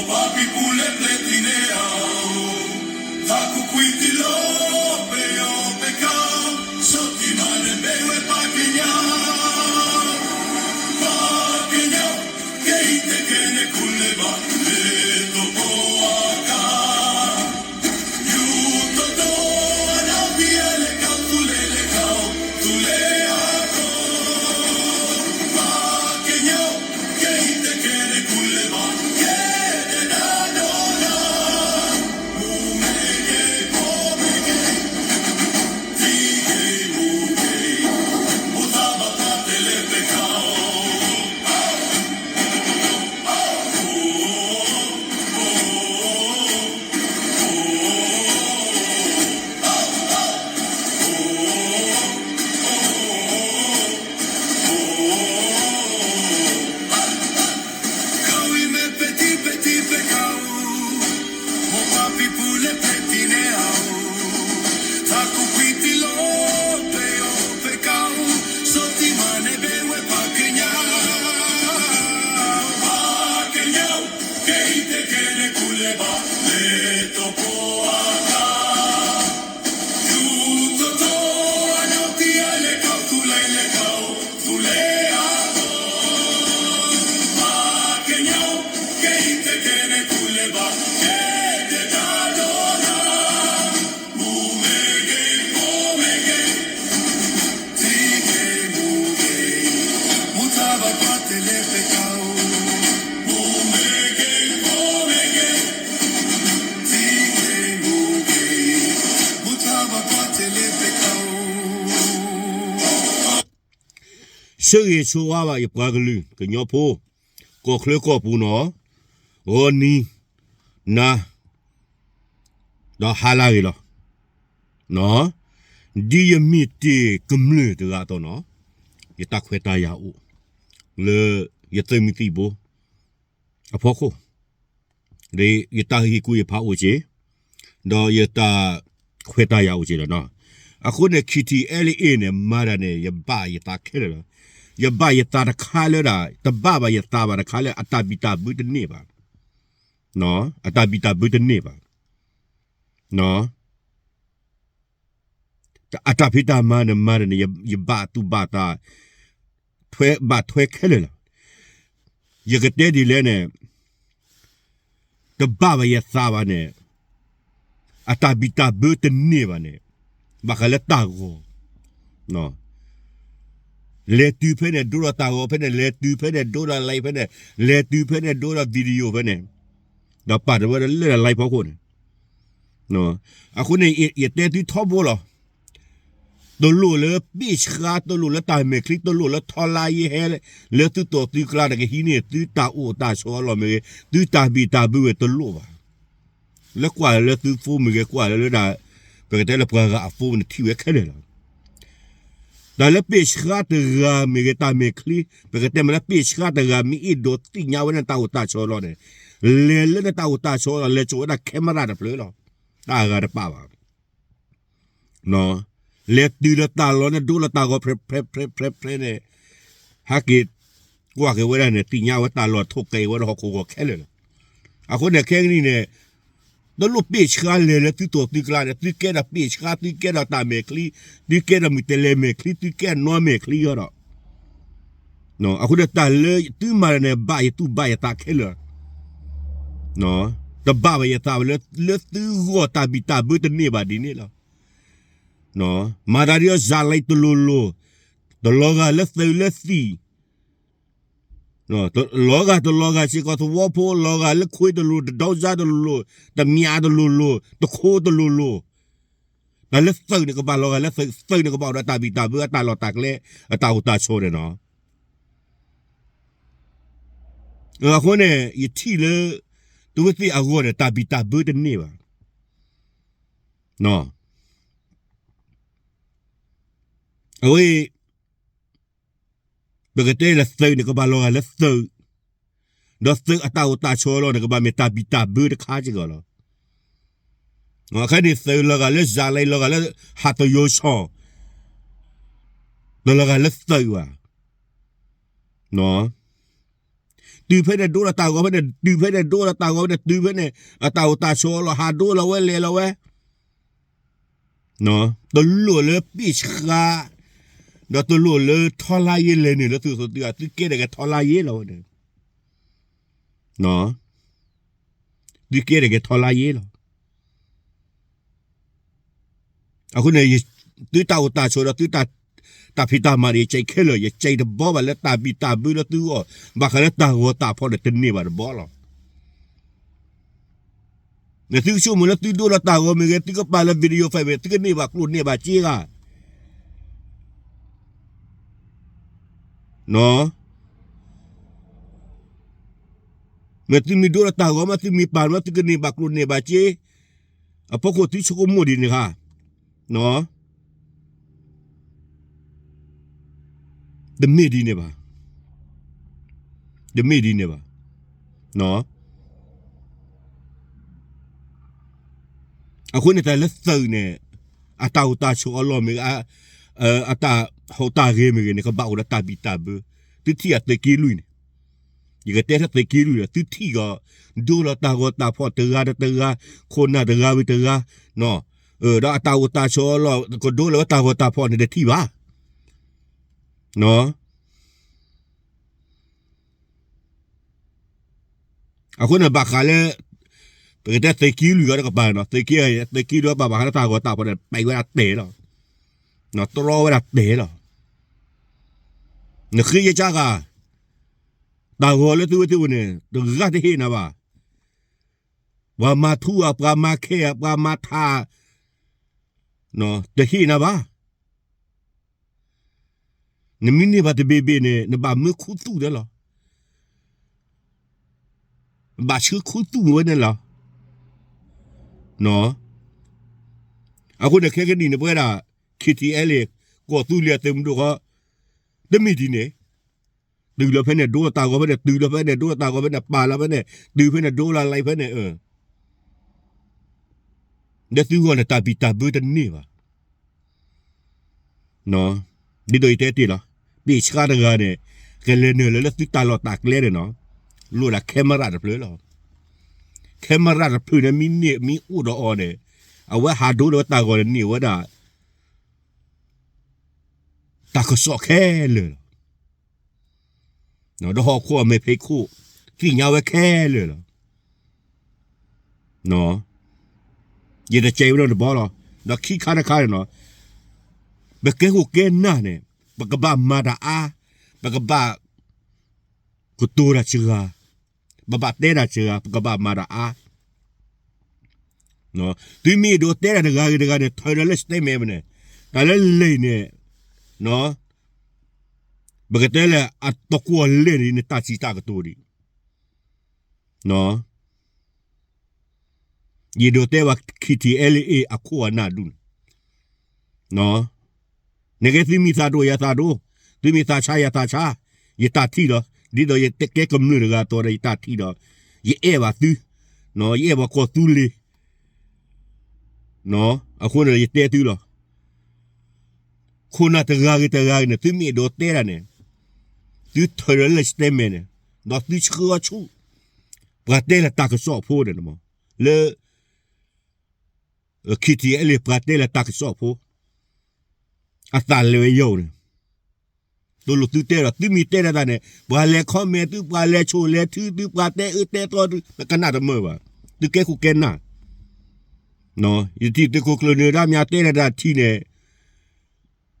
ပှၤပံၤပူၤလၢပျဲၢ်ထံးန့ၣ်ဧၢ, သးခုကွံာ်တံၢ်လီၤ ပယီၤပဲကီ, စီၤတံၢ်မၤနၢၤဘဲဝဲပှၤကညီ, ပှၤကညီ, ကဟံးတကဲန့ၣ်ကူလဲၤဘၣ် လ့ၤတိၢ်ပိအကါ ဆၢဂ့ၤဆိဝါဘၣ်ယပှၤကလုာ်ကညီဖိ, ကီၢ်ချၢကီၢ်ပူၤနီၤ, ဂီၤနံၤနၤ ဒီးဟါလၢအဂ့ၤလီၤ. ဒ်ယမ့ၢ်တ့ၢ်ကမျၢၢ်တဂၤအသိးနီၤ, ယတၢ်ခွဲးတၢ်ယာ်အိၣ် လၢယသုးမုၢ်သံၣ်ဘိအဖီခိၣ်, ဒီးယတၢ်ဟ့ၣ်ကူၣ်ဟ့ၣ်ဖးအိၣ်က့ၤ, ဒီးယတၢ်ခွဲးတၢ်ယာ်အိၣ်က့ၤလီၤနီၤ. အဃိန့ၣ် ခံထံၣ်အဲလၢအ့ၣ်န့ၣ် မၤတၢ်န့ၣ် ယဘၣ်ယသးခဲလၢာ်လီၤ. ယဘၣ်ယသးတခါလၢဒၣ် တဘၣ်ဘၣ်ယသးဘၣ်တခါလၢအတၢ်ဘံၣ်တၢ်ဘၢတန့ၢ်ဘၣ် အတၢ်ဘံၣ်တၢ်ဘၢတန့ၢ်ဘၣ်. အတၢ်ဖံးတၢ်မၤန့ၣ် မၤတၢ်န့ၣ် ယဘၣ်သူၣ်ဘၣ်သး ဘၣ်ထွဲခဲလၢာ်လီၤ. ယကတဲဒ်လဲၣ်န့ၣ် တဘၣ်ဘၣ်ယသးဘၣ်န့ၣ် အတၢ်ဘံၣ်တၢ်ဘၢတန့ၢ်ဘၣ်န့ၣ် ဘၣ်ဃးလၢတၢ်ဂီၤ လဲၤတုၤဖဲန့ၣ် ဒိဒီးတၢ်ဂီၤဖဲန့ၣ်, လဲၤတုၤဖဲန့ၣ် ဒိဒီး live ဖဲန့ၣ်, လဲၤတုၤဖဲန့ၣ် ဒိဒီး video ဖဲန့ၣ်, ဒီးပာ်တဝဲလၢ live ဖီခိၣ်န့ၣ်. အဃိန့ၣ် ယတဲသုထီဘိလီၤ. တလိၣ်လၢပ့ၢ်ဆှါ, တလိၣ်လၢတၢ်မဲာ်ချံ, တလိၣ်လၢထီလါယဟဲ လၢသုတီၤသုကျါန့ၣ် ကဟံးန့ၢ်သုတၢ်အိၣ်တၢ်ဆိးအလီၢ်မ့ၢ်ဂ့ၤ, သုတၢ်ဘံၣ်တၢ်ဘၢဝဲတလိၣ်ဘၣ်. လၢကွၢ်လၢသု phone မ့ၢ်ဂ့ၤ, ကွၢ်လၢလၢဒၣ် ပကတဲလၢပှၤဂၤအ phone န့ၣ် ထံၣ်ဝဲခဲလၢာ်လီၤ. တၢ်လၢပ့ၢ်ဆှါတဂၤမ့ၢ်ဂ့ၤ, တၢ်မဲာ်ချံ, ပကတဲမ့ၢ်လၢပ့ၢ်ဆှါတဂၤ မ့ၢ်အဲၣ်ဒိးသ့ၣ်ညါဝဲဒၣ်တၢ်အိၣ်တၢ်ဆိးအလီၢ်န့ၣ်, လဲၤလၢနတၢ်အိၣ်တၢ်ဆိးအလီၢ် လဲၤစိာ်ဝဲဒၣ် camera တဖျၢၣ်လီၤ. တၢ်အဂၤတပာ်ဘၣ်. လဲၤတုၤလၢတၢ်လီၢ်န့ၣ် ဒိလီၤတၢ်ဂီၤဖဲဖဲဖဲဖဲန့ၣ်, ဟဲက့ၤကွၢ်က့ၤဝဲဒၣ်န့ၣ် သ့ၣ်ညါဝဲတၢ်လီၢ်ထိၣ်ကဲဝဲဒၣ်ဟီၣ်ခိၣ်ဂီၤခဲလၢာ်လီၤ. အဃိန့ၣ်ခဲကနံၣ်န့ၣ် တလိၣ်ပ့ၢ်ဆှါလဲၤလၢသုတီၤသုကျါန့ၣ်, သုကဲဒီးပ့ၢ်ဆှါ, သုကဲဒီးတၢ်မဲာ်ချံ, သုကဲဒီးမုၢ်တဲလဲၤမဲာ်ချံ, သုကဲနီၢ်မဲာ်ချံအီၤဒီး, အဃိန့ၣ်တၢ်လၢသုမၤတၢ်န့ၣ် ဘၣ်ယသူၣ်ဘၣ်ယသးခဲလၢာ် တဘၣ်ဘၣ်ယသးဘၣ်လၢ လၢသုဂီၢ်တၢ်ဘံၣ်တၢ်ဘၢတန့ၢ်ဘၣ်ဒ်န့ၣ်လီၤ. မၤတၢ်ဒ်အီၤ စၤလံတလိၤလိၤ, တလီၤဂာ်လၢသုးလၢသံၣ်, လီၤဂာ်တလီၤဂာ်စ့ၢ်ကီးသဝီဖိ, လီၤဂာ်လၢခွ့တလိၤလိၤ, တဒီဇါတလိၤလိၤ, တမၠးတလိၤလိၤ, တခိတလိၤလိၤ, တၢ်လၢသုးန့ၣ်ကဘၣ်လီၤဂာ်လၢသုး, သုးန့ၣ်ကဘၣ်အိၣ်ဒီးတၢ်ဘံၣ်တၢ်ဘၢအတၢ်လီၢ်တၢ်ကျဲ အတၢ်အိၣ်တၢ်ဆိးန့ၣ်နီၤ. အဃိန့ၣ် ယထံၣ်လၢ သုဝဲသ့ၣ်အဂီၢ်န့ၣ် တၢ်ဘံၣ်တၢ်ဘၢတန့ၢ်ဘၣ်. အဝဲ ပကတဲလၢသုးန့ၣ် ကဘၣ်လီၤဂာ်လၢသုး, ဒီးသုးအတၢ်အိၣ်တၢ်ဆိးအလီၢ်န့ၣ် ကဘၣ်မ့ၢ်တၢ်ဘံၣ်တၢ်ဘၢတခါစ့ၢ်ကီးလီၤ. ခဲန့ၣ်သုးလီၤဂာ်လၢစၤလံ, လီၤဂာ်လၢဟးတယိၤဆီၣ်, တလီၤဂာ်လၢသုးဘၣ်. တုၤဖဲန့ၣ်ဒိလီၤတၢ်ဂီၤဖဲန့ၣ်, တုၤဖဲန့ၣ်ဒိလီၤတၢ်ဂီၤဖဲန့ၣ်, တုၤဖဲန့ၣ် အတၢ်အိၣ်တၢ်ဆိးလီၤ, ဟးဒိလီၤဝဲလဲၤလီၤဝဲ. တလိၣ်လၢပ့ၢ်ဆှါ, ဒီးတလိၣ်လၢထီလါယ့လဲၤနုာ်လၢသုးသုး, သုကဲဒၣ်က့ၤထီလါယ့လီၤဝဲန့ၣ်, သုကဲဒၣ်က့ၤထီလါယ့လီၤ. အဃိန့ၣ် သုတၢ်အိၣ်တၢ်ဆိးဒီးသုတၢ်ဖံးတၢ်မၤန့ၣ် ယစံးခဲလၢာ်, ယစံးတဘီဘၣ်လၢတၢ်ဘံၣ်တၢ်ဘၢလၢသုဂီၢ်, ဘၣ်ဃးလၢတၢ်ဂီၤတၢ်ဖီၣ်န့ၣ် တန့ၢ်ဘၣ်တဘီလီၤ. သုကဆိကမိၣ်လၢသုဒိလီၤတၢ်ဂီၤမ့ၢ်ဂ့ၤ, သုကပာ်လၢ video file မ့ၢ်ဂ့ၤ, သုကန့ၢ်ဘၣ်ကျိၣ်န့ၢ်ဘၣ်စ့ဧါ. မ့ၢ်သုမ့ၢ်ဒိလီၤတၢ်ဂီၤမး, သုမ့ၢ်ပာ်မး, သုကန့ၢ်ဘၣ်ကျိၣ်န့ၢ်ဘၣ်စ့, အဖီခိၣ်သုဆိကမိၣ်ဒ်န့ၣ်ဧါ. တမ့ၢ်ဒ်န့ၣ်ဘၣ်. တမ့ၢ်ဒ်န့ၣ်ဘၣ်. အဃိန့ၣ် တၢ်လၢသုးန့ၣ် အတၢ်အိၣ်တၢ်ဆိးအလီၢ်မ့ၢ်ဂ့ၤ, အတၢ်ဟူးတၢ်ဂဲၤမ့ၢ်ဂ့ၤန့ၣ် ကဘၣ်အိၣ်ဒီးတၢ်ဘံၣ်တၢ်ဘၢ. သုထံၣ်အသုးက့လွံၢ်န့ၣ်, ယကတဲထီၣ်သုးက့လွံၢ်ဒီး သုထံၣ်ကီး ဒိလီၤတၢ်ဂီၤတၢ်ဖီၣ်တဂၤဒီးတဂၤ, ခိၣ်နၢ်တဂၤဝံၤတဂၤ, ဒီးအတၢ်အိၣ်တၢ်ဆိးအလီၢ် ကဒိလီၤဝဲတၢ်ဂီၤတၢ်ဖီၣ်န့ၣ် တထံၣ်ဘၣ်. အဃိန့ၣ် ဘၣ်ဃးလၢ ပကတဲသုးက့လွံၢ်ဂၤတကပၤန့ၣ်, သုးက့, သုးက့လွံၢ်ဘၣ်ဘၣ်ဃးလၢတၢ်ဂီၤတၢ်ဖီၣ်န့ၣ် ပဲာ်ဝဲဒၣ်တဲာ်လီၤ. တြီဝဲဒၣ်တဲာ်လီၤ. နဃ့ယကါဂၤ, တၢ်ဂီၤလၢသုဝဲသ့ၣ်အိၣ်န့ၣ် တဂၤတဟ့ၣ်နၤဘၣ်. ပှၤမၤထူဧါ, ပှၤမၤခဲဧါ, ပှၤမၤထး, တဟ့ၣ်နၤဘၣ်. နမ့ၢ်န့ၢ်ဘၣ်တဘ့ၣ်ဘ့ၣ်န့ၣ် နဘၣ်မၢခူသူၣ်ဒၣ်လီၤ. ဘၣ်ဆှၢခူသူၣ်ဝဲန့ၣ်လီၤ. အဃိန့ၣ် ခဲကနံၣ်န့ၣ် ပဝဲဒၣ် KTLA ကီၢ်သူလ့ၤအသုးမုၢ်ဒိၣ်ဃီ, တမ့ၢ်ဒ်န့ၣ်, တုၤလီၤဖဲန့ၣ် ဒိတၢ်ဂီၤဖဲန့ၣ်, တုၤလီၤဖဲန့ၣ် ဒိတၢ်ဂီၤဖဲန့ၣ်, ပာ်လီၤဖဲန့ၣ်, တုၤဖဲန့ၣ် ဒိလီၤလံဖဲန့ၣ်, လၢသုဂီၢ်န့ၣ် တၢ်ဘံၣ်တၢ်ဘၢတန့ၢ်ဘၣ်. ဒ်သိးယတဲတ့ၢ်လီၤ, ပ့ၢ်ဆှါတဂၤန့ၣ် ကလဲၤနုာ်လၢ လၢသုတၢ်လီၢ်တၢ်ကျဲန့ၣ်နီၤ, လိၣ်ဒၣ် camera တဖျၢၣ်လီၤ. camera တဖျၢၣ်န့ၣ် မ့ၢ်န့ၢ် မ့ၢ်အိၣ်ဒီးအီၤန့ၣ်, အဝဲဟးဒိလီၤဝဲတၢ်ဂီၤန့ၣ် န့ၢ်ဝဲဒၣ် တၢ်ကစီၣ်ခဲလၢာ်လီၤ. ဒီးဟီၣ်ခိၣ်အမဲာ်ဖံးခိၣ် သ့ၣ်ညါဝဲခဲလၢာ်လီၤ. ယတစဲးဝဲဒၣ်တဘီလီၤ. ဒီးခံခါတခါန့ၣ်နီၤ, ပကဲခိၣ်ကဲနၢ်န့ၣ် ပကဘၣ်မၤတၢ်အါ, ပကဘၣ်ကတိၤတၢ်စှၤ, ပဘၣ်တဲတၢ်စှၤ, ပကဘၣ်မၤတၢ်အါ. သုမ့ၢ်အဲၣ်ဒိးတဲတၢ်တဂၤဂ့ၤတဂၤန့ၣ် ထၢဒီးလၢ statement န့ၣ်, တၢ်လၢလံာ်န့ၣ် ပကတဲလၢအတကွီၢ်လဲၢ်န့ၣ် နတၢ်စံးတၢ်ကတိၤဒံး. ယအဲၣ်ဒိးတဲဘၣ် KTLA အခိၣ်အနၢ်ဒူၣ်န့ၣ်, နကဲသုမ့ၢ်သးဒိၣ်ယၤသးဒိၣ်, သုမ့ၢ်သးဆါယၤသးဆါ, ယတၢ်ထံၣ်လီၤ. ဒ်သိးယကဲကမျၢၢ်တဂၤအသိးဒီး ယတၢ်ထံၣ်ဒီး ယအဲၣ်ဘၣ်သု, ယအဲၣ်ဘၣ်ကီၢ်သူလ့ၤ, အဃိန့ၣ် ယတဲသုလီၤ. ခိၣ်နၢ်တဂၤဂ့ၤတဂၤဂ့ၤန့ၣ် သုမ့ၢ်အဲၣ်ဒိးတဲတၢ်န့ၣ်, သုထၢဒီးလၢ statement န့ၣ်, ဒီးသုဆှၢဆူ ပှၤတဲလၢတၢ်ကစီၣ်ဖိန့ၣ်, လၢ KTLA ပှၤတဲလၢတၢ်ကစီၣ်ဖိ အသးလဲၤဝဲယိာ်န့ၣ်, တလိၣ်သုတဲဒီး သုမ့ၢ်တဲဒၣ်တၢ်န့ၣ် ပှၤလဲၤ comment သု, ပှၤလဲၤဆိၣ်လဲၤထုသု, ပှၤတဲအၢတဲသီသု, ပကနၣ်တမုာ်ဘၣ်. သုကဲခိၣ်ကဲနၢ်, ယထံၣ်သုးခိၣ်ကျၢၢ်နၢၤဒါမ့ၢ်တဲဒၣ်တၢ်ထံၣ်န့ၣ်,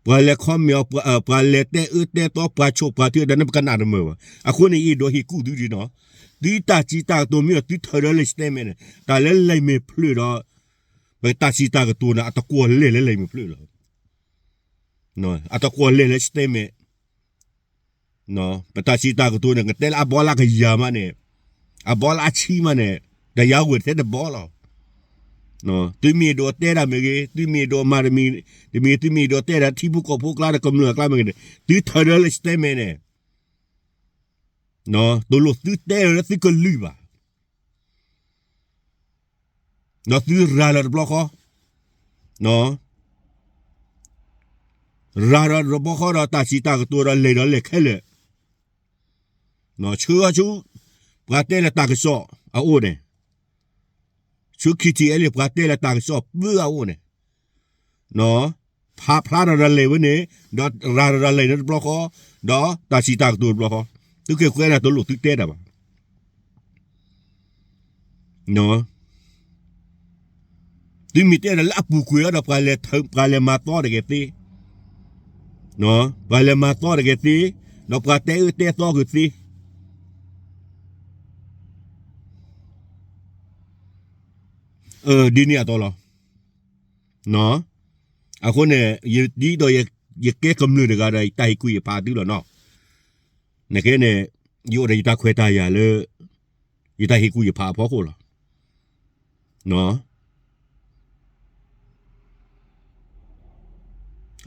ပှၤလဲၤ comment အီၤ, ပှၤလဲၤတဲအၢတဲသီ, ပှၤဆိၣ်ပှၤထုအတၢ်န့ၣ် ပကနၣ်တမုာ်ဘၣ်. အဃိန့ၣ် ယအဲၣ်ဒိးဟ့ၣ်ကူၣ်သုဒ်နီၤ, သုတၢ်စံးတၢ်ကတိၤမ့ၢ်ဒီး သုထၢဒီးလၢ statement န့ၣ်, တၢ်လၢလံာ်မ့ၢ်ဖျါဒီး ပတၢ်စံးတၢ်ကတိၤန့ၣ် အတကွီၢ်လဲၢ်လၢလံာ်မ့ၢ်ဖျါလီၤ. အတကွီၢ်လဲၢ်လၢ statement ပတၢ်စံးတၢ်ကတိၤန့ၣ် ကတဲလၢအဘီလၢကယၤမးန့ၣ်, အဘီလၢအဆံမးန့ၣ်, ဒီးယၤဝဲထဲတဘီလီၤ. သုမ့ၢ်အဲၣ်ဒိးတဲဒၣ်မ့ၢ်ဂ့ၤ, သုမ့ၢ်အဲၣ်ဒိးမၤတမံၤ, တမံၤ သုမ့ၢ်အဲၣ်ဒိးတဲဒၣ်ထံဖိကီၢ်ဖိအကျါဒီးကမျၢၢ်အကျါမ့ၢ်ဂ့ၤန့ၣ်, သုထၢဒီးလၢ statement န့ၣ်, တလိၣ်သုတဲလၢသုကလုၢ်ဘၣ်. ဒီးသုရၤလီၤတဘျီဃီ, ရၤဒီးတဘျီဃီဒီးတၢ်စံးတၢ်ကတိၤဒီးလဲၤဒီးလဲၤခဲလၢာ်, ဆှၢအီၤဆူ ပှၤတဲလၢတၢ်ကစီၣ်အအိၣ်န့ၣ်, ဆူ ခံထံၣ်အဲလ့ၣ် ပှၤတဲလၢတၢ်ကစီၣ်ပၢအအိၣ်န့ၣ်, ဖးဖျါထီၣ်ဒီးလဲၤဝဲန့ၣ်, ဒီးရၤထီၣ်ဒီးလဲၤန့ၣ်တဘျီဃီ, ဒီးတၢ်စံးတၢ်ကတိၤတဘျီဃီ, သုက့ၤကွဲးနၤတလိၣ်သုတဲတၢ်ဘၣ်. သုမ့ၢ်တဲဒၣ်လၢအပူၤကွံာ်အီၤဒီး ပှၤလဲၤမၤသီတဂ့ၤသ့, ပှၤလဲၤမၤသီတဂ့ၤသ့, ဒီးပှၤတဲအၢတဲသီက့ၤသ့. ဒ်န့ၣ်အသိးလီၤ. အဃိန့ၣ် ယဒ်သိးယကဲကမျၢၢ်တဂၤဒီး ယတၢ်ဟ့ၣ်ကူၣ်ယဖးသုလီၤနီၤ. နကဲန့ၣ် ယအိၣ်ဒီးယတၢ်ခွဲးတၢ်ယာ်လၢ ယတၢ်ဟ့ၣ်ကူၣ်ယဖးအဖီခိၣ်လီၤ.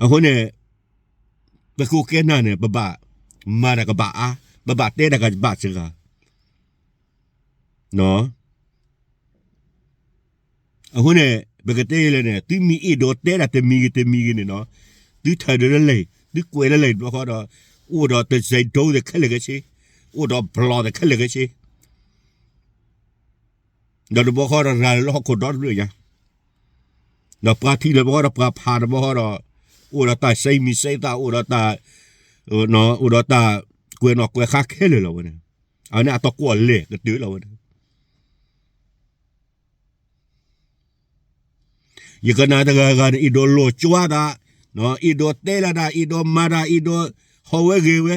အဃိန့ၣ် ပခိၣ်ကဲနၢ်န့ၣ် ပဘၣ်မၤတၢ်ကဘၣ်အါ, ပဘၣ်တဲတၢ်ကဘၣ်စှၤ. အဃိန့ၣ် ပကတဲလဲၣ်န့ၣ် သုမ့ၢ်အဲၣ်ဒိးတဲဒၣ်တမံၤဂ့ၤတမံၤဂ့ၤန့ၣ်နီၤ, သုထၢၣ်ဒီးလၢလဲၣ်, သုကွဲးလၢလဲၣ်တဘျီဃီဒီး, အိၣ်ဒီးတစဲးဒိသ့ၣ်ခဲလၢာ်ခဲဆ့, အိၣ်ဒီးဘျီၣ်သ့ၣ်ခဲလၢာ်ခဲဆ့, ဒီးတဘျီဃီဒီးရၤလၢဟီၣ်ခိၣ်ဒီတဖျၢၣ်ညါ, ဒီးပှၤထံၣ်လၢတဘျီဃီဒီး ပှၤဖးတဘျီဃီဒီး, အိၣ်ဒီးတၢ်စဲမံၤစဲသၣ်, အိၣ်ဒီးတၢ်, အိၣ်ဒီးတၢ်ကွဲးနီၣ်ကွဲးဃါခဲလၢာ်လီၤဝဲန့ၣ်. အန့ၣ်အတကွီၢ်လဲၢ်ကတၢၢ်လီၤဝဲန့ၣ်. ယကနၣ်တဂၤဂၤန့ၣ် အဲၣ်ဒိးလီၤကၠွါတၢ်, အဲၣ်ဒိးတဲလၢတၢ်, အဲၣ်ဒိးမၤတၢ်, အဲၣ်ဒိးဟီၣ်ဝဲဂဲၤဝဲ,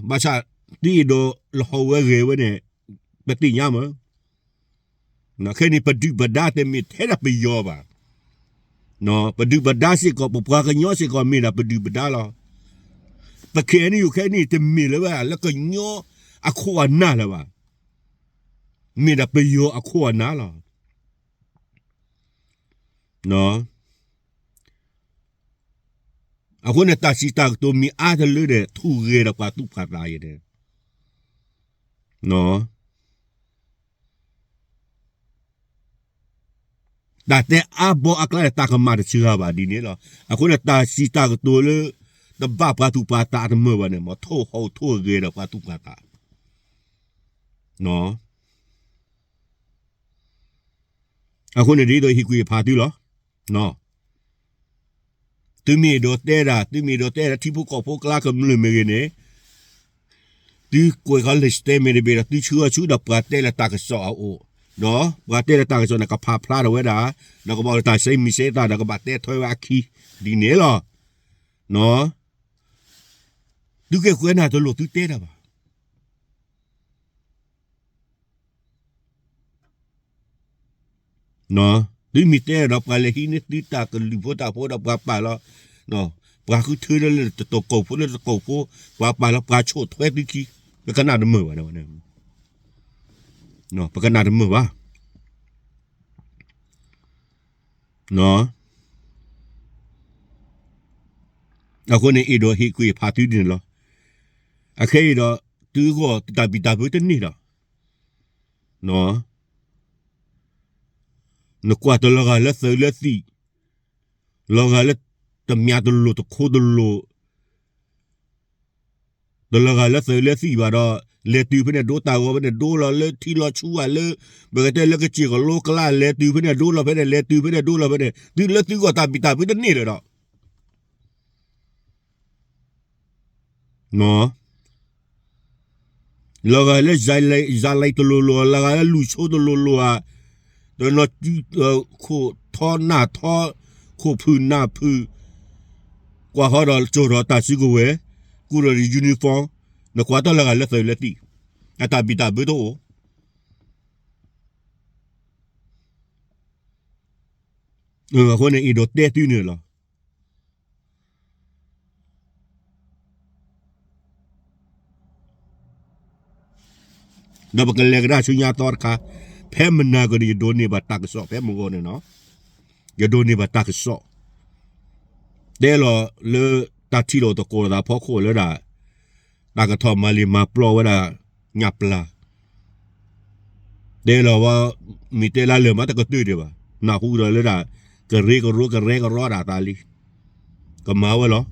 ဘၣ်ဆၣ် သုအဲၣ်ဒိးလီၤဟီၣ်ဝဲဂဲၤဝဲန့ၣ် ပသ့ၣ်ညါမး. ခဲန့ၣ် ပဒုၣ်ပဒါတမ့ၢ်ထဲဒၣ်ပယီၤဘၣ်. ပဒုၣ်ပဒါစ့ၢ်ကီး ပပှၤကညီစ့ၢ်ကီး မ့ၢ်ဒၣ်ပဒုၣ်ပဒါလီၤ. ပခဲအံၤန့ၣ် ယူၤခဲအံၤန့ၣ် တမ့ၢ်လၢၤဘၣ်လၢကညီအခိၣ်အနၢ်လၢၤဘၣ်. မ့ၢ်ဒၣ်ပယီၤအခိၣ်အနၢ်လီၤ. အဃိန့ၣ် တၢ်စံးတၢ်ကတိၤမ့ၢ်အါတလၢဒီး ထူၣ်ဂဲၤဒီးပှၤသူၣ်ပှၤသးအံၤန့ၣ်, တၢ်တဲအါဘီအကျါန့ၣ် တၢ်ကမၣ်တစှၤဘၣ်ဒ်န့ၣ်လီၤ. အဃိန့ၣ် တၢ်စံးတၢ်ကတိၤလၢ တဘၣ်ပှၤသူၣ်ပှၤသးတမုာ်ဘၣ်န့ၣ် မ်ထီၣ်ဟီၣ်ထီၣ်ဂဲၤဒီးပှၤသူၣ်ပှၤသး. အဃိန့ၣ် ဒ်သိးဟ့ၣ်ကူၣ်ဟ့ၣ်ဖးသုလီၤ. သုမ့ၢ်အဲၣ်ဒိးတဲဒၣ်, သုမ့ၢ်အဲၣ်ဒိးတဲဒၣ် ထံဖိကီၢ်ဖိကျါကမျၢၢ်မ့ၢ်ဂ့ၤန့ၣ်, သုကွဲးဃီလၢ statement တဘ့ၣ်ဒီး သုဆှၢအီၤဆူဒီးပှၤတဲလၢတၢ်ကစီၣ်အအိၣ်, ဒီးပှၤတဲလၢတၢ်ကစီၣ်န့ၣ် ကဖးဖျါထီၣ်ဝဲဒၣ်, ဒီးကဘၣ်အိၣ်ဒီးတၢ်စဲမံၤစဲသၣ်ဒီးကဘၣ်တဲထွဲဝဲအခံ, ဒ်န့ၣ်လီၤ. သုကကွဲးနၢ်တလိၣ်သုတဲတၢ်ဘၣ်. သုမ့ၢ်တဲဒီးပှၤလဲၤဟံးန့ၢ်သုတၢ်ကလုၢ်ဖိတၢ်ဖိဒီးပှၤပာ်လီၤ, ပှၤဃုထၢလၢတကိၢ်ဖိလၢတကိၢ်ဖိ, ပှၤပာ်လီၤပှၤဆိၣ်ထွဲသုခံ, ပကနၣ်တမုာ်ဘၣ်, ပကနၣ်တမုာ်ဘၣ်. အဃိန့ၣ် အဲၣ်ဒိးဟ့ၣ်ကူၣ်ဟ့ၣ်ဖးသုဒ်န့ၣ်လီၤ. အခဲအံၤဒီး သုဂီၢ်တၢ်ဘံၣ်တၢ်ဘၢတန့ၢ်ဒီး နကွၢ်တလီၤဂာ်လၢသုးလၢသံၣ်, လီၤဂာ်လၢတမၠးတလိၤတခိတလိၤ, တလီၤဂာ်လၢသုးလၢသံၣ်ဘၣ်ဒီး, လဲၤတုၤဖဲန့ၣ်ဒိတၢ်ဂီၤဖဲန့ၣ်ဒိလီၤလၢထံလီၤဆူဘၣ်လၢ, ပကတဲလၢကစ့ၢ်ကလိကျါ လဲၤတုၤဖဲန့ၣ်ဒိလီၤဖဲန့ၣ် လဲၤတုၤဖဲန့ၣ်ဒိလီၤဖဲန့ၣ် သုလၢသုဂီၢ်တၢ်ဘံၣ်တၢ်ဘၢတန့ၢ်လၢၤဒီး လီၤဂာ်လၢ ဇာလံ တလိၤလိၤဧါ, လီၤဂာ်လၢလူၢ်ဆိတလိၤလိၤဧါ, တနီၤ ခိၣ်ထီနၢ်ထီ, ခိၣ်ဖုၣ်နၢ်ဖုၣ်, ကွၢ်ဃီဒီးကၠိၢ်ထီၣ်တၢ်စုကဝဲၤ, ကူၣ်ထီၣ်ဒီး uniform, နကွၢ်တၢ်လီၤဂာ်လၢသုးလၢသံၣ်, အတၢ်ဘံၣ်တၢ်ဘၢတအိၣ်. အဃိန့ၣ် အဲၣ်ဒိးတဲသုန့ၣ်လီၤ. ဒီးပကလဲၤကဒါဆူညါသီတခါ, ဖဲမနၤကဒီး ယဒိးန့ၢ်ဘၣ်တၢ်ကစီၣ်ဖဲမုၢ်ဂီၤန့ၣ်နီၤ, ယဒိးန့ၢ်ဘၣ်တၢ်ကစီၣ်, တဲလီၤလၢတၢ်ထံၣ်လိာ်သကိးသးဖီခိၣ်လၢဒၣ် တၢ်ကထီၣ်မၤလံာ်မၤပျီဝဲဒၣ်ညၣ်ပျၢ် တဲလီၤဝဲ, မ့ၢ်တဲလၢလၢာ်မးတကတၢၢ်ဒံးဘၣ်, နၢ်ဟူဒီးလၢဒၣ် ကရၢကရိကရဲကရိဒၣ်သးလံ, ကမၤဝဲလီၤ.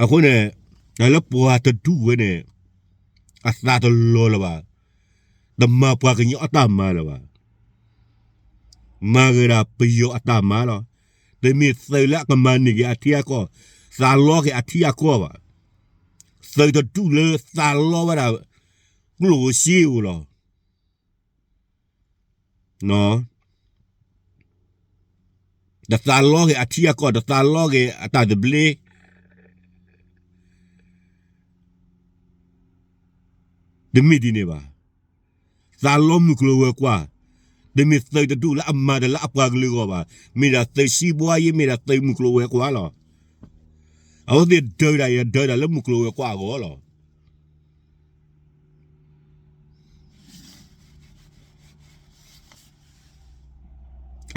အဃိန့ၣ် တၢ်လၢပှၤတဒူၣ်ဝဲန့ၣ် အသးတလီၤလၢၤဘၣ်, တမၤပှၤကညီအတၢ်မၤလၢၤဘၣ်. မၤဂ့ၤဒၣ်ပယီၤအတၢ်မၤလီၤ. တမ့ၢ်သုးလၢအကမၤန့ၢ်က့ၤအထံအကီၢ်, သးလီက့ၤအထံအကီၢ်ဘၣ်. သုးတဒူၣ်လၢသးလီဝဲဒၣ် ကျိၣ်စ့ဧိၤလီၤ. တသးလီက့ၤအထံအကီၢ်, တသးလီက့ၤအတၢ်သဘျ့, တမ့ၢ်ဒ်န့ၣ်ဘၣ်. သးလီမုၢ်ကျိၤဝဲၤကွာ်, တမ့ၢ်သုးတဒူၣ်လၢအမၤတၢ်လၢအပှၤကလုာ်အဂီၢ်ဘၣ်, မ့ၢ်ဒၣ်သုးစံဘှါယ့, မ့ၢ်ဒၣ်သုးမုၢ်ကျိၤဝဲၤကွာ်လီၤ. အဝဲသ့ၣ်ဒၢးဒၣ်အံၤ ဒၢးဒၣ်လၢမုၢ်ကျိၤဝဲၤကွာ်အဂီၢ်လီၤ.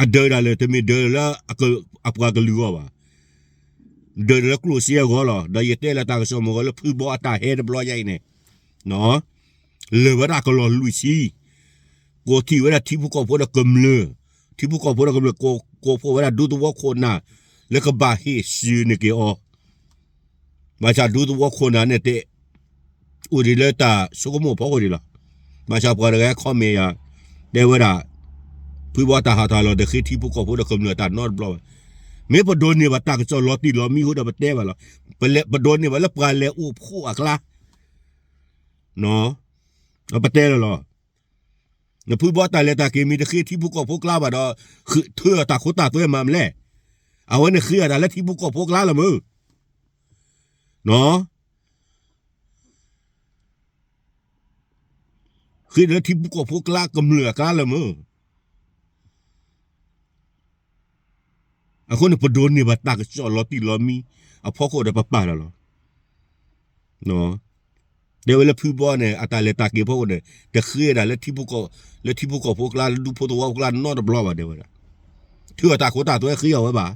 အဒၢးဒၣ်လၢ တမ့ၢ်ဒၢးလၢအပှၤကလုာ်အဂီၢ်ဘၣ်, ဒၢးဒၣ်လၢကျိၣ်စ့အဂီၢ်လီၤ. ဒီးယတဲလၢတၢ်ကစီၣ်မုၢ်ဂီၤလၢဖုဘီအတၢ်ဟဲတဘျီညါအံၤန့ၣ်, လၢာ်ဝဲဒၣ်ကလီၤလွံၢ်ဆံ, ကိးထီၣ်ဝဲဒၣ်ထံဖိကီၢ်ဖိဒီးကမျၢၢ်, ထံဖိကီၢ်ဖိဒီးကမျၢၢ် ကိးဖှိၣ်ဝဲဒၣ်ဒူသဝီခိၣ်နၢ် လၢကဘၣ်ဟ့ၣ်စၢၤန့ၢ်က့ၤအီၤ. ဘၣ်ဆၣ်ဒူသဝီခိၣ်နၢ်န့ၣ်တဲ အိၣ်ဒံးလၢတၢ်ဆိကမိၣ်ဖီခိၣ်ဒံးလီၤ. ဘၣ်ဆၣ်ပှၤတဂၤ comment ယၤ တဲဝဲဒၣ် ဖုဘီတၢ်ဟးထီၣ်လီၤ တဃ့ထံဖိကီၢ်ဖိဒီးကမျၢၢ်တၢ်နီတဘျီဘၣ်. မ့ၢ်ပဒိးန့ၢ်ဘၣ်တၢ်ကစီၣ်လီၤတံၢ်လီၤမံဃိဒီးပတဲဘၣ်လီၤ. ပဒိးန့ၢ်ဘၣ်လၢပှၤလဲၤအိၣ်ဖှိၣ်အကျါ, ပတဲလီၤလီၤ. နဖုဘီတၢ်လဲၤတၢ်က့ၤမ့ၢ်တဃ့ထံဖိကီၢ်ဖိကျါဘၣ်ဒီး ထုးအီၣ်တၢ်ခိတၢ်သွဲမးမလဲၣ်. အဝဲန့ၣ်ဃ့အီၣ်တၢ်လၢထံဖိကီၢ်ဖိကျါလီၤမုၢ် ဃ့လၢထံဖိကီၢ်ဖိကျါ ကမျၢၢ်အကျါလီၤမုၢ်. အဃိန့ၣ် ပဒိးန့ၢ်ဘၣ်တၢ်ကစီၣ်လီၤတံၢ်လီၤမံအဖီခိၣ်ဒီးပပာ်လီၤလီၤ. တဲဝဲလၢဖုဘီန့ၣ် အတၢ်လဲၤတၢ်က့ၤဖီခိၣ်န့ၣ် တဃ့ဒၣ်လၢထံဖိကီၢ်ဖိကျါ လၢဒူဖိသဝီဖိကျါနီတဘျီဘၣ် တဲဝဲဒၣ်. ထုးအီၣ်တၢ်ခိတၢ်သွဲဃ့အီၣ်ဝဲဘၣ်.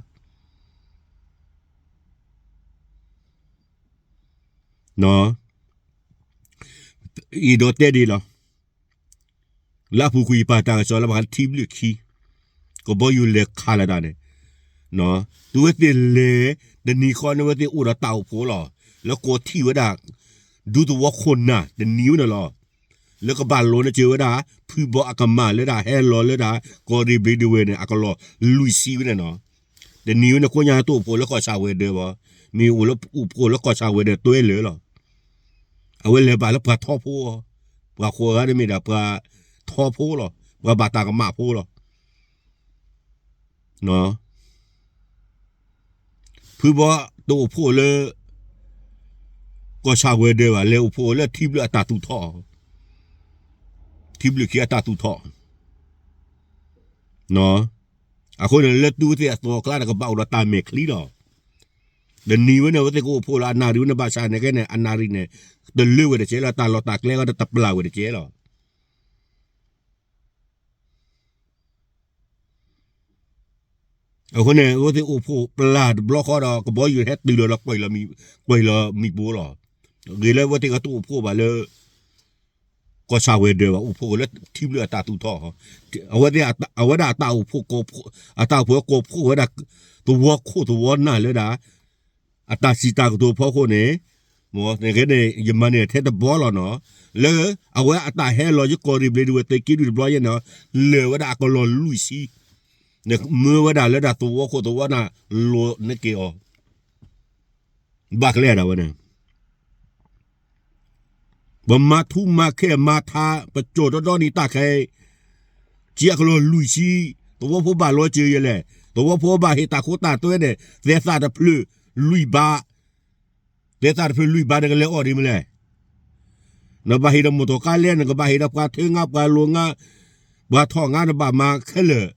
အံၤဒီးတဲဒ်လီၤ. လၢအပူၤကွံာ်ယပာ်တၢ်ကစီၣ်လၢဘၣ်ဃးထံဘျုးခံ ကဘီယူၤလဲၤခးလၢတၢ်န့ၣ်, တုၤဝဲသ့ၣ်လဲၤ တနံၤဃီန့ၣ် ဝဲသ့ၣ်အိၣ်ဒီးတၢ်အိၣ်ဖှိၣ်လီၤ. လၢကိးထီၣ်ဝဲဒၣ် ဒူသဝီခိၣ်နၢ်တနံၤဝဲန့ၣ်လီၤ. လၢကဘၣ်လိၤန့ၢ်စၢၤဝဲဒၣ် ဖုဘီအကမၢ်လၢဒၣ်ဟဲလီၤလၢဒၣ် ကီၢ်ရ့ၣ်ဘျ့ဒဝဲန့ၣ် အကလီၤလွံၢ်ဆံဝဲန့ၣ်နီၤ. တနံၤဝဲန့ၣ် ကိးညါတအိၣ်ဖှိၣ်လၢကီၢ်ဆၣ်ဝဲၤဒၢးဘၣ်, မ့ၢ်အိၣ်လၢအိၣ်ဖှိၣ်လၢကီၢ်ဆၣ်ဝဲၤဒၢးတွဲလၢာ်လီၤ. အဝဲလဲၤဘၣ်လၢပှၤထီဖိအီၤ, ပှၤဃိးဂၤန့ၣ်မ့ၢ်ဒၣ်ပှၤထီဖိလီၤ, ပှၤဘၣ်တၢ်ကမၣ်ဖိလီၤ. ဖုဘီတအိၣ်ဖှိၣ်လၢ ကီၢ်ဆၣ်ဝဲၤဒၢးဘၣ်, လဲၤအိၣ်ဖှိၣ်လၢထံဘျုးအတၢ်သူၣ်ထီၣ်, ထံဘျုးခံအတၢ်သူၣ်ထီၣ်. အဃိန့ၣ် လၢတုၤဝဲသ့ၣ်အသီအကျါန့ၣ် ကဘၣ်အိၣ်ဒီးတၢ်မဲာ်ချံလီၤ. တနံၤဝဲန့ၣ် အဝဲသ့ၣ်ကအိၣ်ဖှိၣ်လၢအနၣ်ရံၣ်ဝဲန့ၣ် ဘၣ်ဆၣ်န့ၣ်ကဲန့ၣ် အနၣ်ရံၣ်န့ၣ် တလၢဝဲတကဲလီၤ, တၢ်လီၢ်တၢ်ကျဲဝဲဒၣ်တပျၢ်ဝဲတကဲလီၤ. အဃိန့ၣ် အဝဲသ့ၣ်အိၣ်ဖှိၣ်ပျၢ်တဘျီဃီဒီး ကဘီယူၤဟဲတုၤလီၤဒီး ကွံာ်လီၤမံၤပိလီၤ. ဂ့ၤလၢအဝဲသ့ၣ်ကတအိၣ်ဖှိၣ်ဘၣ်လၢ ကီၢ်ဆၣ်ဝဲၤဒၢးဘၣ်, အိၣ်ဖှိၣ်လၢထံဘျုးအတၢ်သူၣ်ထီၣ်. အဝဲဒၣ်အတၢ်အိၣ်ဖှိၣ်, အတၢ်အိၣ်ဖှိၣ်ကိးဖှိၣ်ဝဲဒၣ် သဝီခိၣ်သဝီနၢ်လၢဒၣ် အတၢ်စံးတၢ်ကတိၤဖီခိၣ်န့ၣ်, မ့ၢ်န့ၣ်ကဲန့ၣ် ယမၤန့ၢ်ထဲတဘီလီၤနီၤ. လၢအဝဲအတၢ်ဟဲလီၤယကီၢ်ရ့ၣ်ဘျ့ဒဝဲၤသုးက့ဒုၣ်တဘျီယဲန့ၣ်, လၢာ်ဝဲဒၣ်အကလီၤလွံၢ်ဆံ, မၢဝဲဒၣ်လၢဒၣ်သဝီခိၣ်သဝီနၢ်လိၤန့ၢ်က့ၤအီၤ ဘၣ်ကျဲဒၣ်ဝဲန့ၣ် ပမၤထူမၤခဲမၤထါ ပကၠီၣ်ဒီဒီနံၤတၢ်ခဲအံၤ, ကံအကလီၤလွံၢ်ဆံ, သဝီဖိဘၣ်လီၤစၢၤယဲလဲၣ်, သဝီဖိဘၣ်ဟ့ၣ်တၢ်ခိတၢ်သွဲန့ၣ် သဲသၣ်တဖျၢၣ်လွံၢ်ဘး, သဲသၣ်တဖျၢၣ်လွံၢ်ဘးန့ၣ် ကလဲၤအီၣ်ဒ်မလဲၣ်. နဘၣ်ဟ့ၣ်ဒီးမိၢ်တီၢ်ကါလဲၣ်, နကဘၣ်ဟ့ၣ်ဒီးပှၤထၢငါ ပှၤလိၤငါ, ပှၤထီၣ်ငါ နဘၣ်မၤခဲလၢာ်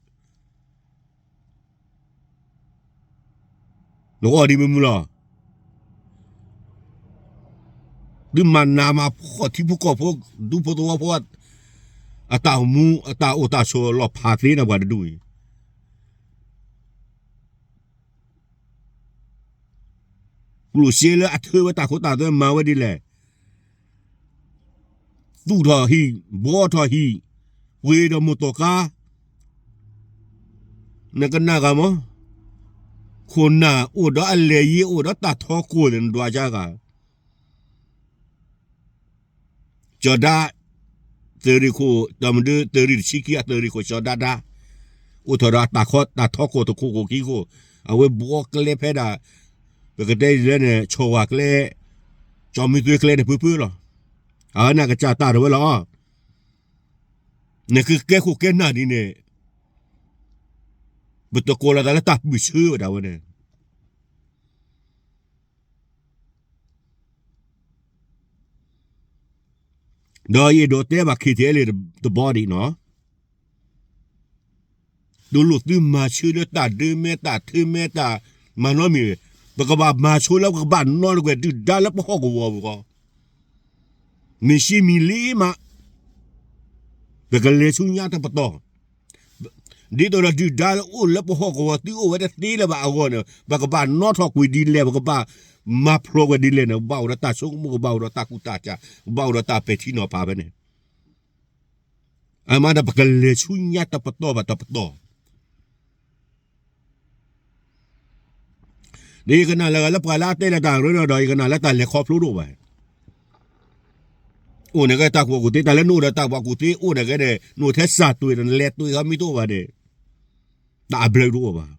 နကအီၣ်ဒ်မုၢ်မုၢ်လီၤ. သုမၤနးမၤဖှီၣ်ထံဖိကီၢ်ဖိ ဒူဖိသဝီဖိ အတၢ်အိၣ်မူ အတၢ်အိၣ်တၢ်ဆိးလီၤဖးသ့န့ၣ် ပှၤတဒူၣ်အံၤ ကျိၣ်စ့လၢအထၢဝဲတၢ်ခိတၢ်သွဲမၤဝဲဒ်လဲၣ်. သူၣ်ထီၣ်ဟံၣ်ဘှီထီၣ်ဟံၣ် ပှ့ၤဒီးမိၢ်တီၢ်ကါ, နကနၣ်ဂၤမး, ခိၣ်နၢ်အိၣ်ဒီးအလဲၤယ့ အိၣ်ဒီးတၢ်ထီကိၢ်န့ၣ် နဒွးကါဂၤ, ကၠီၤဒါ သုးရ့ၣ်ခိၣ် တၢ်မဒု သုးရ့ၣ်တဆံခံအသုးရ့ၣ်ခိၣ်ကၠီၤဒါဒါ အိၣ်ထီၣ်ဒီးတၢ်ခီ တၢ်ထီခိၣ်တခိၣ်ခိၣ်ခံခိၣ်, အဝဲဘှီကျဲဖဲဒၣ် ပကတဲဒ်လဲၣ်န့ၣ် ဆီၣ်ဝၣ်ကျဲ ကၠီမုၢ်သွ့ကျဲန့ၣ်ဖုဖုလီၤ. အဝဲန့ၣ်ကစၢ်တၢ်ထီၣ်ဝဲလီၤ. နကကဲခိၣ်ကဲနၢ်ဒ်န့ၣ် ပတကိးလီၤသးလၢတၢ်ပၢၢ်ဆၢဝဲဒၣ်ဝဲန့ၣ် ဒီးယအဲၣ်ဒိးတဲဘၣ် KTLA တဘျီဒံးနီၤ, တလိၣ်သုမၤဆၢလၢတၢ်ဒၢမဲတၢ်ထၢမဲတၢ်မၤနီတမံၤ, ပကဘၣ်မၤဆၢလၢပကဘၣ်နီတကွဲၢ်ဒုၣ်ဒါလၢပဟီၣ်ကဝီၤပူၤဃီ, မ့ၢ်ဆံမံၤလံမး ပကလဲၤဆူညါတပတီၢ် ဒ်သိးဒီးဒုၣ်ဒါလၢအိၣ်လၢပဟီၣ်ကဝီၤ သုအိၣ်ဝဲတသ့လၢၤဘၣ်အဂီၢ်န့ၣ် ပကဘၣ်နီထီၣ်ကွံာ်ဒ်လဲၣ်, ပကဘၣ်မၤဖျိးကွံာ်ဒ်လဲၣ်န့ၣ် ကဘၣ်အိၣ်ဒီးတၢ်ဆိကမိၣ်, ကဘၣ်အိၣ်ဒီးတၢ်ကူၣ်တၢ်ကး, ကဘၣ်အိၣ်ဒီးတၢ်ပဲာ်ထံနီၤဖးဖဲန့ၣ်, အမၤဒီးပကလဲၤဆူညါတပတီၢ်ဘၣ်တပတီၢ် ဒီးယကနၣ်လၢဂၤလၢပှၤလၢအတဲလၢတၢ်ရၢဒီး ယကနၣ်လၢတၢ်လဲၤခီဖျိတအိၣ်ဘၣ်. အိၣ်န့ၣ်ကဲတၢ်ကူၣ်ဘၣ်ကူၣ်သ့, တၢ်လၢနအိၣ်ဒီးတၢ်ကူၣ်ဘၣ်ကူၣ်သ့အိၣ်န့ၣ်ကဲန့ၣ် နအိၣ်ထဲစၢ်တွ့ၣ်ဒီး နလဲၤတွ့ၣ်ဟီမ့ၢ်တအိၣ်ဘၣ်န့ၣ် တၢ်အဘျုးတအိၣ်ဘၣ်.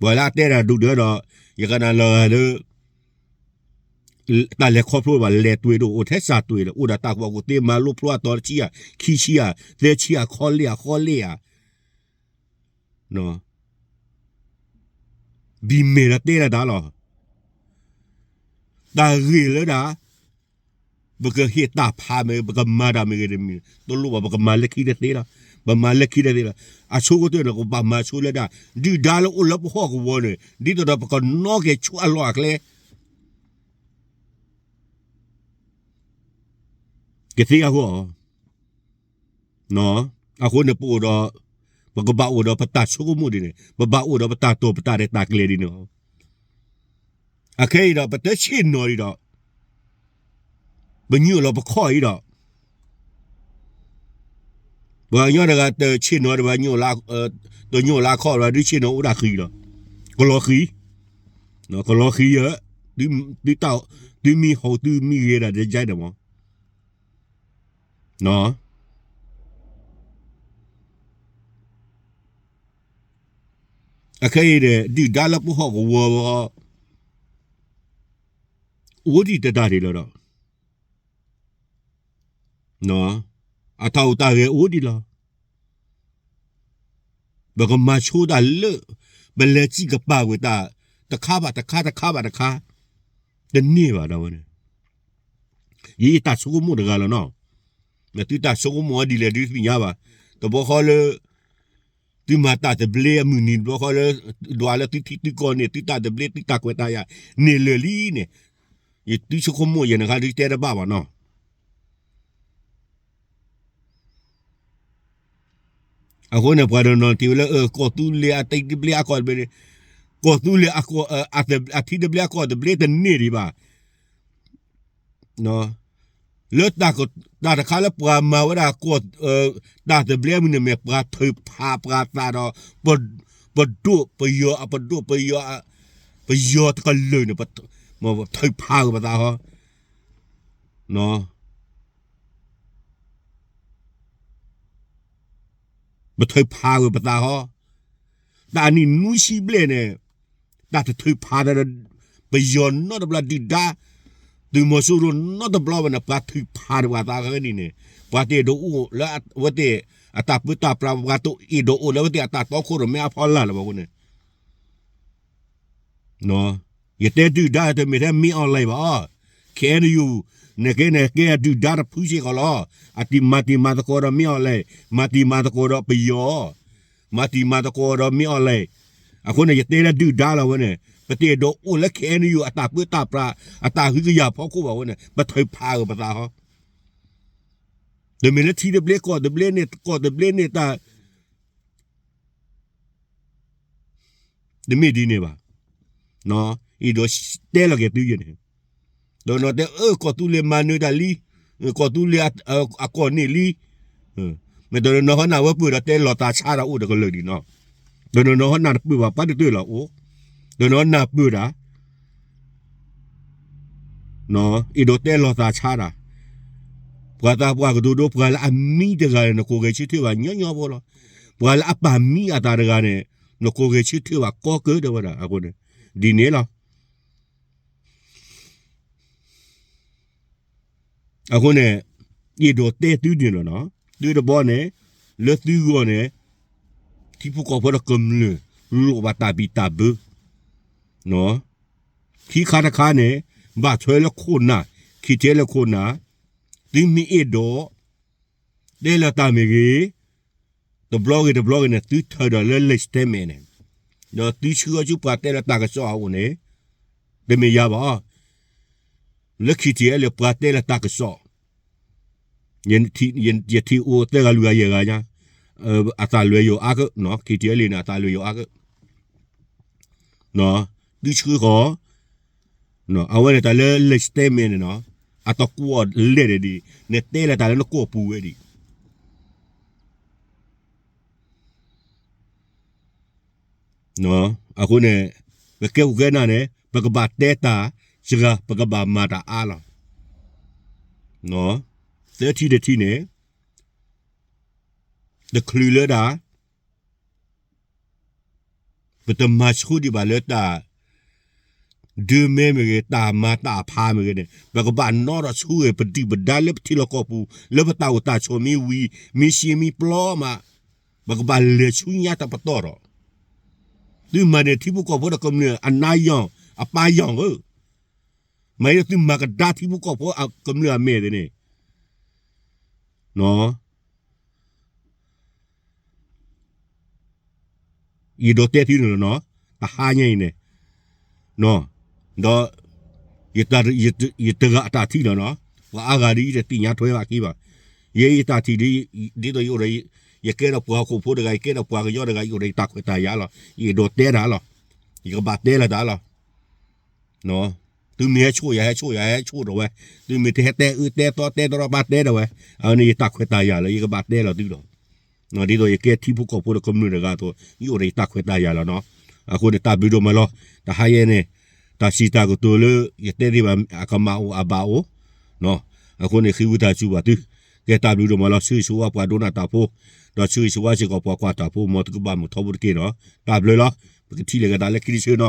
ပှၤလၢအတဲတၢ်ဒုၣ်ဒၢဒီး ယကနၣ်လၢဂၤလၢ တၢ်လဲၤခီဖျိဘၣ် လဲၤတွ့ၣ်တအိၣ်, အိၣ်ထဲစၢ်တွ့ၣ်ဒီး အိၣ်ဒီးတၢ်ကူၣ်ဘၣ်ကူၣ်သ့ မၤလိဖျိအတီၤတဆံဧါ, ခံဆံဧါ, သၢဆံဧါ, ခီလ့ၣ်ဧါ, ခီလ့ၣ်ဧါ ဘံၣ်မဲာ်ဒီးတဲလၢတၢ်လီၤ. တၢ်ဂ့ၢ်လၢဒၣ် ပကဟ့ၣ်တၢ်ဖးမ့ၢ်ဂ့ၤ ပကမၤတၢ်မ့ၢ်ဂ့ၤတမံၤ တလိၣ်ဘၣ် ပကမၤလၢခံတသ့လီၤ. ပမၤလၢခံတသ့လီၤ. အဆိကတၢၢ်န့ၣ် ကဘၣ်မၤဆိလၢဒၣ် ဒုၣ်ဒါလၢအိၣ်လၢပဟီၣ်ကဝီၤန့ၣ် ဒ်သိးဒီးပကနီက့ၤဆူအလီၢ်အကျဲ ကသ့အဂီၢ် အဃိန့ၣ် ပအိၣ်ဒီး ပကဘၣ်အိၣ်ဒီးပတၢ်ဆိကမိၣ်ဒ်န့ၣ်, ပဘၣ်အိၣ်ဒီးပတၢ်တိာ်ပတၢ်ရဲၣ်တၢ်ကျဲၤဒ်န့ၣ်လီၤ. အခဲအံၤဒီး ပတဆ့ၣ်နီၤဒံးဒီး ပညိၣ်လီၤပခီၣ်အံၤဒီး ပှၤကညီတဂၤတဆ့ၣ်နီၤဒီး ပှၤညိၣ်လၢ တညိၣ်လၢခီၣ်ဒီး ဒုးဆ့ၣ်နီၤအိၣ်ဒၣ်ဃံလီၤ. ကလီၤဃံ, ကလီၤဃံဧၢ, သုတၢ်, သုမ့ၢ်ဟီၣ်သုမ့ၢ်ဂ့ၤဒၣ်တကဲန့ၣ်မး အခဲအံၤန့ၣ် ဒုၣ်ဒါလၢပဟီၣ်ကဝီၤ အိၣ်ဒံးတဒါဒံးလီၤဒီး အတၢ်အိၣ်တၢ်ဂဲၤအိၣ်ဒံးလီၤ. ပကမၤဆိတၢ်လၢ ပလဲၤစံၣ်ကပၤဝဲတၢ် တခါဘၣ်တခါ တခါဘၣ်တခါ တန့ၢ်ဘၣ်ဒၣ်ဝဲန့ၣ် ယတၢ်ဆိကမိၣ်တဂၤလီၤနီၤ. သုတၢ်ဆိကမိၣ်အီၤဒ်လဲၣ်ဒုးသ့ၣ်ညါဘၣ်. တဘျီဃီလၢ သုမၤတၢ်သဘျ့အမုၢ်နံၤ တဘျီဃီလၢ ဒွးလၢသုထံသုကီၢ်န့ၣ် သုတၢ်သဘျ့ သုတၢ်ကွဲးတၢ်ယာ် န့ၢ်လၢာ်လံန့ၣ် ယသုဆိကမိၣ်ယဲၢ်န့ၣ်ခါဒုးတဲတဘၣ်ဘၣ်နီၤ. အဃိန့ၣ် ပှၤတနီၤထံၣ်ဝဲလၢ ကီၢ်သူလ့ၤအထံသဘျ့အကီၢ်သဘျ့န့ၣ် ကီၢ်သူလ့ၤအထံသဘျ့အကီၢ်သဘျ့တန့ၢ်ဒံးဘၣ်. လၢတၢ်တခါလၢပှၤမၤဝဲဒၣ် တၢ်သဘျ့မုၢ်န့ၣ်မ့ၢ် ပှၤထုးဖးပှၤသးဒီး ပဒိၣ်ပယီၤအပဒိၣ်ပယီၤ ပယီၤတကလုာ်န့ၣ် ထုးဖးဝဲပသးဟီ ပထုးဖးဝဲပသးဟီ. တၢ်နံၣ်နွံဆံဘျဲၣ်န့ၣ် တၢ်တထုးဖးဒီး ပယီၤနီတဘျီဒုၣ်ဒါ သုးမီၤစိရိၤနီတဘျီဘၣ်န့ၣ် ပှၤထုးဖးဒီးပှၤသးခဲကနံၣ်န့ၣ် ပှၤတအဲၣ်ဒိးအိၣ်လၢအဝဲသ့ၣ်အတၢ်ပၢတၢ်ပြး ပှၤတအဲၣ်ဒိးအိၣ်လၢအဝဲသ့ၣ်အတၢ်တီခိၣ်ရိၣ်မဲအဖီလာ်လၢၤဘၣ်အဃိန့ၣ် ယတဲဒုၣ်ဒါတမ့ၢ်ထဲမ့ၢ်အီၤလဲၣ်ဘၣ်အီၤ, ခဲအံၤန့ၣ် နကဲန့ၣ်ကဲဒုၣ်ဒါတဖုစ့ၢ်ကီးလီၤ. အတံၤမၤတံၤမၤသကိးဒီးမ့ၢ်အီၤလဲၣ်, မၤတံၤမၤသကိးဒီးပယီၤ, မၤတံၤမၤသကိးဒီးမ့ၢ်အီၤလဲၣ်. အဃိန့ၣ် ယတဲလၢဒုၣ်ဒါလီၤဝဲန့ၣ် ပတအဲၣ်ဒိးအိၣ်လၢ ခဲအံၤန့ၣ် အတၢ်ပၢတၢ်ပြး အတၢ်ဟုကယာ်ဖီခိၣ်ဘၣ်အဃိန့ၣ် ပထုးဖးဝဲပသးဟီ. တမ့ၢ်လၢထံသဘျ့ကီၢ်သဘျ့န့ၣ် ကီၢ်သဘျ့န့ၣ်တၢ် တမ့ၢ်ဒ်န့ၣ်ဘၣ်. အဲၣ်ဒိးတဲလီၤက့ၤသုယဲၢ်န့ၣ်, ဒီးနီၢ်တဲအၢ ကီၢ်သူလ့ၤမၤနၢၤတၢ်လံ, ကီၢ်သူလ့ၤအကီၢ်န့ၣ်လံ, မ့ၢ်တနီၤနီၤဟီနၢ်ဝဲပၢၢ်ဒီးတဲလီၤတၢ်ဆါဒီးအိၣ်တကလုာ်ဒံးနီၤ, တနီၤနီၤဟီနၢ်တပၢၢ်ဘၣ်ပှၤတတၢၢ်လီၤအိၣ်, တနီၤနၢ်ပၢၢ်တၢ် အဲၣ်ဒိးတဲလီၤသးဆါတၢ်, ပှၤသးပှၢ်ကတိၤဒိ ပှၤလၢအမံတဂၤန့ၣ် နကိးဂဲၤဆၢထၢၣ်ဘၣ်ညီညီဖိလီၤ. ပှၤလၢအပာ်မံအသးတဂၤန့ၣ် နကိးဂဲၤဆၢထၢၣ်ဘၣ်ကီကၢဒၣ်ဝဲဒၣ်အဃိန့ၣ် ဒ်န့ၣ်လီၤ. အဃိန့ၣ် အဲၣ်ဒိးတဲသုန့ၣ်လီၤနီၤ, သုတဘီန့ၣ် လၢသုဂီၢ်န့ၣ် ထံဖိကီၢ်ဖိဒီးကမျၢၢ် လိၣ်ဘၣ်တၢ်ဘံၣ်တၢ်ဘၢ ခံခါတခါန့ၣ် ဘၣ်ထွဲလၢခိၣ်နၢ်, ခံထံလၢခိၣ်နၢ်, သုမ့ၢ်အဲၣ်ဒိး တဲလီၤတၢ်မ့ၢ်ဂ့ၤ, တဘျီဂ့ၤတဘျီဂ့ၤန့ၣ် သုထၢဒီးလၢ လၢ statement န့ၣ်, ဒီးသုဆှၢဆူပှၤတဲလီၤတၢ်ကစီၣ်အအိၣ်န့ၣ် တမ့ၢ်ယၤဘၣ်, လၢ ခံထံလၢ ပှၤတဲလီၤတၢ်ကစီၣ် ယထံၣ်အိၣ်သၢဂၤလွံၢ်ဂၤယဲၢ်ဂၤညါ, အသးလွဲယိာ်အါကၢ, ခံထံလၢန့ၣ် အသးလွဲယိာ်အါကၢ, သုဆှၢဃီၤ, အဝဲန့ၣ်တၢ်လၢ လၢ statement န့ၣ်နီၤ, အတကွီၢ်လဲၣ်န့ၣ်ဒံး, နတဲလီၤတၢ်လၢနကိာ်ပူၤဝဲဒံး အဃိန့ၣ် ပကဲခိၣ်ကဲနၢ်န့ၣ် ပကဘၣ်တဲတၢ်စှၤ ပကဘၣ်မၤတၢ်အါလီၤ. သၢထံတထံန့ၣ် တချုးလၢဒၣ် ပတမၤဆိဒံးဘၣ်လၢတၢ် ဒၢမဲမ့ၢ်ဂ့ၤ, တၢ်မၤတၢ်ဖးမ့ၢ်ဂ့ၤန့ၣ် ပကဘၣ်နီထီၣ်ဆိဂ့ၤ ပဒုၣ်ပဒါလၢပထံလီၢ်ကီၢ်ပူၤ လၢပတၢ်အိၣ်တၢ်ဆိးမ့ၢ်ဝံၤ မ့ၢ်ရှဲမ့ၢ်ပျီမး, ပကဘၣ်လဲၤဆူညါတပတီၢ်ဒီး သုမၤန့ၢ်ထံဖိကီၢ်ဖိဒီးကမျၢၢ်အနါယီၢ် အပၢ်ယီၢ်ဧၢ, မၤအံၤသုမၤကဒါထံဖိကီၢ်ဖိကမျၢၢ်အမဲာ်သ့ၣ်န့ၣ် ယအဲၣ်ဒိးတဲသုန့ၣ်လီၤနီၤ, တဟါညါအံၤန့ၣ်, ဒီး ယတဂၤအတၢ်ထံၣ်လီၤနီၤ, ပှၤအါဂၤဒ်ယတသ့ၣ်ညါထွဲဘၣ်က့ၤဘၣ်, ယဲယတၢ်ထံၣ်ဒ် ဒ်သိးယအိၣ်ဒီး ယကဲဒီးပှၤဟီၣ်ခိၣ်ဖိတဂၤ ယကဲဒီးပှၤကညီတဂၤ ယအိၣ်ဒီးယတၢ်ခွဲးတၢ်ယာ်လီၤ, ယအဲၣ်ဒိးတဲတၢ်လီၤ, ယကဘၣ်တဲလီၤတၢ်လီၤ. သုမ့ၢ်ဟဲဆိၣ်ယၤ ဟဲဆိၣ်ယၤ ဟဲဆိၣ်ဒီးဝဲ, သုမ့ၢ်တဟဲတဲအၢတဲသီတဲတရီတပါတဲဒီးဝဲ, အဝဲန့ၣ်ယတၢ်ခွဲးတၢ်ယာ်လီၤ, ယကဘၣ်တဲလီၤသုဒီး ဒ်သိးယကဲထံဖိကီၢ်ဖိဒီးကမျၢၢ်တဂၤအသိး ယအိၣ်ဒီးယတၢ်ခွဲးတၢ်ယာ်လီၤနီၤ. အဃိန့ၣ် တၢ်ဘျုးဒိၣ်မးလီၤ. တဟါယဲန့ၣ် တၢ်စံးတၢ်ကတိၤလၢ ယတဲသ့ဘၣ် အကမၣ်အိၣ်အဘၣ်အိၣ်, အဃိန့ၣ် ဃ့ဝံသးစူၤဘၣ်သု, ကဲတၢ်ဘျုးဒိၣ်မးလီၤ. ဆၢဂ့ၤဆၢဝါပှၤဒိကနၣ်တၢ်ဖိ, ဒီးဆၢဂ့ၤဆၢဝါစ့ၢ်ကီးပှၤကွၢ်တၢ်ဖိ မ်သုကဘၣ်မုာ်ထီဘိတက့ၢ်နီၤ. တၢ်ဘျုးလီၤ. ပကထံၣ်လိာ်က့ၤသးလၢခံတဆၢနီၤ.